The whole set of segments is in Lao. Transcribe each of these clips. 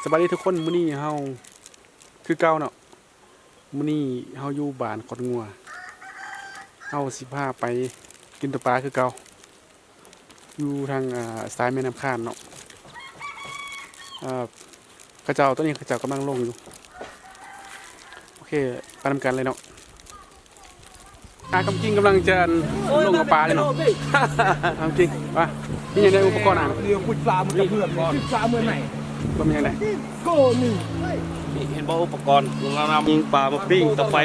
ສະບາຍດີທຸກຄົນ, ມື້ນີ້ເຮົາຄືເກົ່າເນາະ, ມື້ນີ້ເຮົາຢູ່ບ້ານຂອດງົວ, ເຮົາຊິພາໄປກິນຕົວປາຄືເກົ່າ ຢູ່ທາງ ອ່າ ສາຍແມ່ນ້ຳຄານເນາະ. ເຂົາເຈົ້າ ຕອນນີ້ເຂົາເຈົ້າກຳລັງລົງຢູ່. ໂອເຄ ໄປນຳກັນເລີຍເນາະ. ອາ ຄຳກິ່ງກຳລັງຈະລົງເອົາປາເລີຍເນາະ. ຄຳກິ່ງ ວ່າມີຫຍັງໃນອຸປະກອນອາ? ດຽວປຸດປາມັນກະເບືອກ ປາເມື່ອໄຫນ ບໍ່ມີຫຍັງໃດ. ໂກນີ້ ນີ້ເຫັນບໍ່ ອຸປະກອນງາມໆ ຍິງປາມາປີ້ງ ຕະໄຟ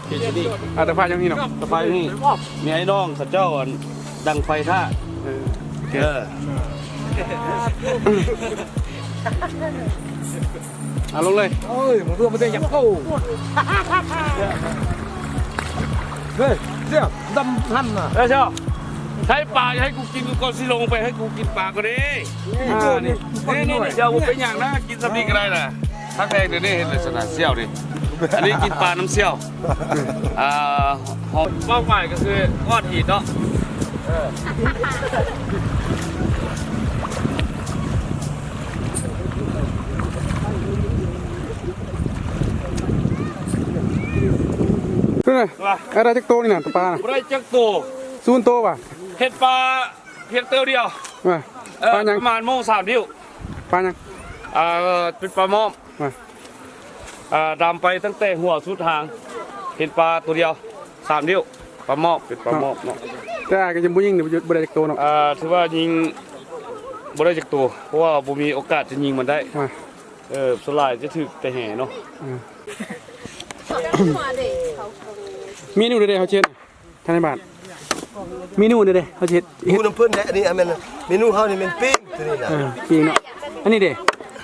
ເຮັດຢູ່ນີ້. ອາ ຕະໄຟຢູ່ນີ້ເນາະ, ຕະໄຟຢູ່ນີ້. ມີໄອ້ນ້ອງເຂົາເຈົ້າ ອັນ ດັງໄຟຖ້າ. ເອີ ເອີ ອາ ລົງເລີຍ. ເອີຍ ມາເພື່ອມາເຕະຫຍັງໂກ. ເຮີ້ຍ ເສຍ ດຳຫັ້ນນະ. ເອີ ເຈົ້າ ໃຊ້ປາໃຫ້ກູກິນກ່ອນ ຊິລົງໄປໃຫ້ກູກິນປາກ່ອນເດ້. ອ່າ ນີ້ ນີ້ ນີ້ ເຈົ້າບໍ່ເປັນຫຍັງນະ ກິນສ່ຳນີ້ກໍໄດ້ນະ. ທາງແພງດຽວນີ້ເຮັດລັກສະນະສ່ຽວນີ້ ອັນນີ້ກິນປານຳສ່ຽວ. ອ່າ ເປົ້າໝາຍກໍຄືກ້ອນຫີນເນາະ. ເອີ ເອີ ວ່າ ໄດ້ຈັກໂຕນີ້ນະ ປານະ? ບໍ່ໄດ້ຈັກໂຕ ສູນໂຕວ່າ. ເຫັນປາພຽງໂຕດຽວ. ວ່າ ເອີ ປາຫຍັງ? ປະມານໂມງສາມດິ້ວ. ປາຫຍັງ? ເອີ ເປັນປາໝອບ. ວ່າ ອ່າ ດຳໄປຕັ້ງແຕ່ຫົວສຸດຫາງ ເຫັນປາໂຕດຽວ ສາມນິ້ວ. ປາໝອບ ເປັນປາໝອບເນາະ. ແຕ່ອາກໍຍັງບໍ່ຍິງນີ້ ບໍ່ໄດ້ຈັກໂຕເນາະ. ອ່າ ຖືວ່າຍິງບໍ່ໄດ້ຈັກໂຕ ເພາະວ່າບໍ່ມີໂອກາດຈະຍິງມັນໄດ້. ວ່າ ເອີ ສ່ວນຫຼາຍຈະຖືກແຕ່ແຫເນາະ. ອືມ ເມນູໃດເຮົາຊິເຮັດ ທາງໃນບ້ານ ເມນູນີ້ເດ້ ເຮົາຊິເຮັດ ເຮັດ ເມນູນຳເພິ່ນແຫຼະ. ອັນນີ້ ອັນແມ່ນເມນູເຮົານີ້ແມ່ນປີ້ງ ໂຕນີ້ນະ. ເອີ ປີ້ງເນາະ. ອັນນີ້ເດ້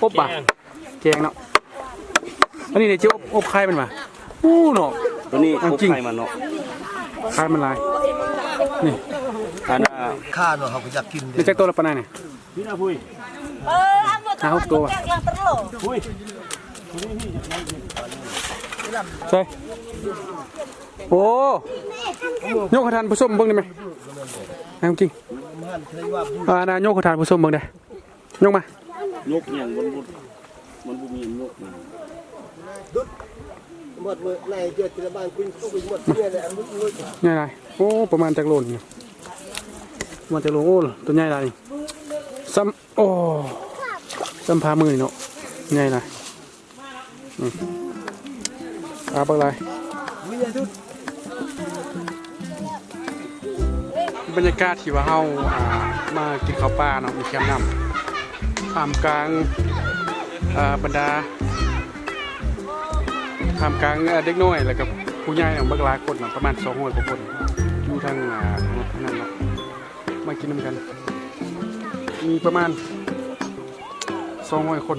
ອົບປາ ແກງເນາະ. ອັນນີ້ເດ້ ຊິອົບ ອົບໄຂ່ມັນວ່າ. ໂອ້ເນາະ ໂຕນີ້ອົບໄຂ່ມັນເນາະ. ໄຂ່ມັນຫຼາຍ ນີ້ ອັນນ່າ ຂ້າເນາະ ເຮົາກໍຢາກກິນເດ້. ໄດ້ຈັກໂຕລະປານໃດນີ້? ຫ້າຫົກໂຕວ່າ. ໃສ່ ໂອ້ ຍົກໃຫ້ທ່ານຜູ້ຊົມເບິ່ງໄດ້ໄໝ? ນາງກິງ ອ່າ ນາຍົກໃຫ້ທ່ານຜູ້ຊົມເບິ່ງໄດ້. ຍົກມາ ຍົກຫຍັງ ມັນບໍ່ ມັນບໍ່ມີອັນຍົກ. ໃຫຍ່ຫຼາຍ. ໂອ້ ປະມານຈັກໂລນີ້? ປະມານຈັກໂລ? ໂອ້ ໂຕໃຫຍ່ຫຼາຍນີ້. ສ່ຳ ໂອ້ ສ່ຳຝ່າມືນີ້ເນາະ. ໃຫຍ່ຫຼາຍ. ອືມ ປາບັກຫຼາຍ. ບັນຍາກາດທີ່ວ່າເຮົາ ອ່າ ມາກິນເຂົ້າປ່າເນາະ ຢູ່ແຄມນ້ຳ ທ່າມກາງ ເອີ ບັນດາ ທ່າມກາງ ເອີ ເດັກນ້ອຍ ແລ້ວກໍຜູ້ໃຫຍ່ເນາະ ບັກຫຼາຍຄົນເນາະ ປະມານສອງຮ້ອຍກວ່າຄົນ ຢູ່ທາງ ອ່າ ທາງນັ້ນເນາະ. ມາກິນນຳກັນ ມີປະມານສອງຮ້ອຍຄົນ.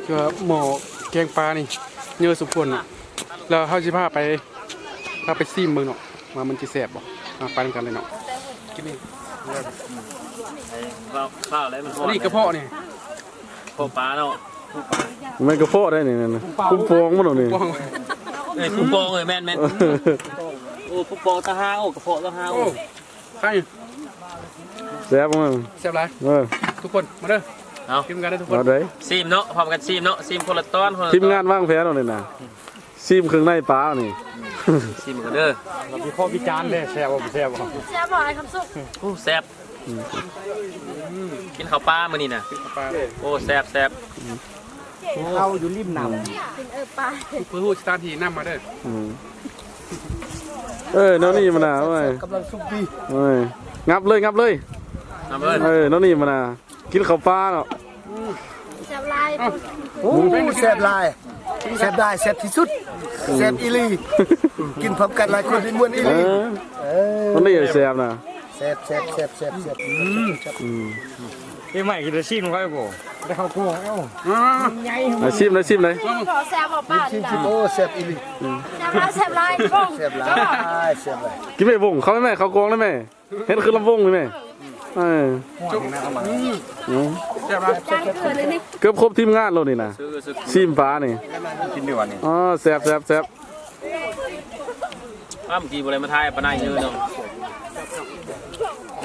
ເພື່ອໝໍ້ແກງປານີ້ເຍີະສົມຄວນເນາະ. ແລ້ວເຮົາຊິພາໄປ ພາໄປຊີມເບິ່ງເນາະ ວ່າມັນຊິແຊບບໍ່. ມາ ໄປນຳກັນເລີຍເນາະ. ກິນນີ້ ເອີ ເຂົ້າ ເຂົ້າແລ້ວມັນຮ້ອນ. ອັນນີ້ກະເພາະນີ້ ເພາະປາເນາະ. ແມ່ນກະເພາະໄດ໋ນີ້ ນະ ຄຸ້ມປອງມັນເນາະນີ້. ຄຸ້ມປອງ ເອີຍ ຄຸ້ມປອງ ເອີຍ ແມ່ນໆ. ໂອ້ ຄຸ້ມປອງຕ່າງຫາກ. ໂອ້ ກະເພາະຕ່າງຫາກ. ໂອ້ ໄຂ່ ແຊບ ແຊບຫຼາຍ. ເອີ ທຸກຄົນມາເດີ ເອົາ ກິນນຳກັນເດີທຸກຄົນ. ມາເດີ ຊີມເນາະ ພ້ອມກັນຊີມເນາະ. ຊີມຄົນລະຕອນ ຄົນລະຕອນ. ທີມງານວາງແຜນເອົານີ້ນະ ຊີມເຄື່ອງໃນປານີ້. ຊີມກັນເດີ ມາວິເຄາະວິຈານເດີ ແຊບບໍ່ ແຊບບໍ່? ແຊບບໍ່ ອ້າຍຄຳສຸກ? ໂອ້ ແຊບ. ອືມ ກິນເຂົ້າປ່າມື້ນີ້ນະ. ກິນເຂົ້າປ່າເດີ. ໂອ້ ແຊບໆ. ອືມ ເຂົ້າຢູ່ລິມນ້ຳ ກິນເອີປາ. ເພື່ອຮູ້ສະຖານທີ່ນຳມາເດີ. ອືມ ເອີ ແນວນີ້ມັນນະ ໂອ້ຍ ກຳລັງສຸກດີ. ໂອ້ຍ ງັບເລີຍ ງັບເລີຍ. ງັບເລີຍ. ເອີ ແນວນີ້ມັນນະ ກິນເຂົ້າປ່າເນາະ. ແຊບຫຼາຍ. ໂອ້ ແຊບຫຼາຍ ແຊບຫຼາຍ ແຊບທີ່ສຸດ. ອືມ ແຊບອີ່ຫຼີ. ກິນພ້ອມກັນຫຼາຍຄົນນີ້ມ່ວນອີ່ຫຼີ. ເອີ ເອີ ມັນນີ້ແຊບນະ. ແຊບ ແຊບ ແຊບ ແຊບ. ອືມ ອືມ ເອີ ໃໝ່ກິນແຕ່ຊີ້ນຂ້ອຍບໍ່ໄດ້ເຂົ້າກົງ. ເອົ້າ ໃຫ້ຊີມເລີຍ ຊີມເລີຍ. ແຊບບໍ່ປານ? ຊີມ ຊີມ. ໂອ້ ແຊບອີ່ຫຼີ. ອືມ ແຊບຫຼາຍ ແຊບຫຼາຍ ແຊບຫຼາຍ ແຊບຫຼາຍ. ກິນໄປວົງ ເຂົ້າໄປແມ່ ເຂົ້າກົງໄດ້ແມ່. ເຮັດຄືລຳວົງນີ້ແມ່. ເອີ ອືມ ແຊບຫຼາຍ. ເກືອບຄົບທີມງານໂລດນີ້ນະ ຊີມປານີ້. ກິນດີກວ່ານີ້. ອໍ ແຊບ ແຊບ ແຊບ. ອ້າ ເມື່ອກີ້ບໍ່ໄດ້ມາຖ່າຍປານໃດເດີເນາະ.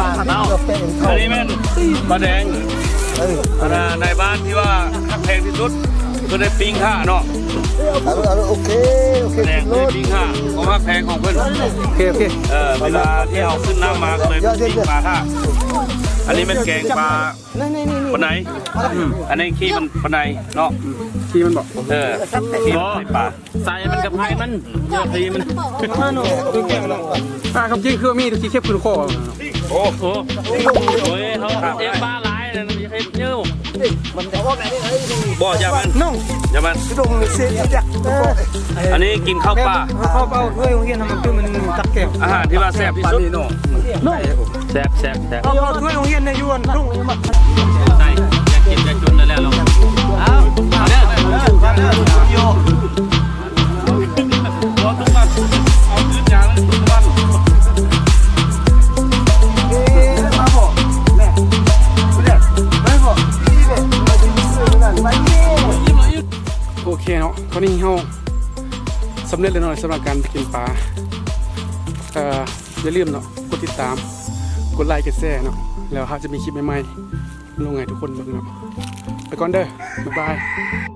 ມາ ອັນນີ້ແມ່ນປາແດງ ເອີ ອັນນາ ນາຍບ້ານທີ່ວ່າຮັກແພງທີ່ສຸດ ເພິ່ນໄດ້ປີ້ງຂ້າເນາະ ໂອເຄ ໂອເຄ ປາແດງປີ້ງຂ້າ ຄວາມຮັກແພງຂອງເພິ່ນ ໂອເຄ ໂອເຄ ເອີ ເວລາທີ່ເຮົາຂຶ້ນນ້ຳມາ ກໍເລີຍປີ້ງປາຂ້າ ອັນນີ້ແມ່ນແກງປາ ນີ້ໆໆ ປາໄນ ອືມ ອັນນີ້ຂີ້ມັນປາໄນເນາະ ອືມ ຂີ້ມັນບໍ ເອີ ຂີ້ມັນປາ ໃສ່ມັນກັບໄພມັນ ຢ່າໄພມັນ ອ່າ ຄວາມຈິງຄືມີແຕ່ຂີ້ເຂັບຂຶ້ນຄໍ ໂອ້ ໂອ້ຍ ເຮົາເອັບປາຫຼາຍນັ້ນ ເຮັດເຍອະ ບໍ່ ຢ່າມັນ ນ້ອງ ຢ່າມັນ ຄືດົງເສຍຈັກ ເອີ ອັນນີ້ກິນເຂົ້າປ່າ ເຂົ້າເອົາຖ້ວຍໂຮງຮຽນ ມັນຄືມັນຕັກແກ້ວ ອາຫານທີ່ວ່າແຊບທີ່ສຸດ ນ້ອງ ແຊບ ແຊບ ແຊບ ເອົາຖ້ວຍໂຮງຮຽນໃນຢູ່ອັນທົ່ງນີ້ມາ ໃສ່ ຢາກກິນຢາກຈົນແລ້ວ ເອົາ ເອົາເດີ ເອົາເດີ ໂອເຄເນາະ ຕອນນີ້ເຮົາສຳເລັດແລ້ວເນາະ ສຳລັບການໄປກິນປາ ເອີ ຢ່າລືມເນາະ ກົດຕິດຕາມ ກົດໄລກ໌ ກົດແຊເນາະ ແລ້ວເຮົາຈະມີຄລິບໃໝ່ໆ ລົງໃຫ້ທຸກຄົນເບິ່ງເນາະ ໄປກ່ອນເດີ ບາຍບາຍ.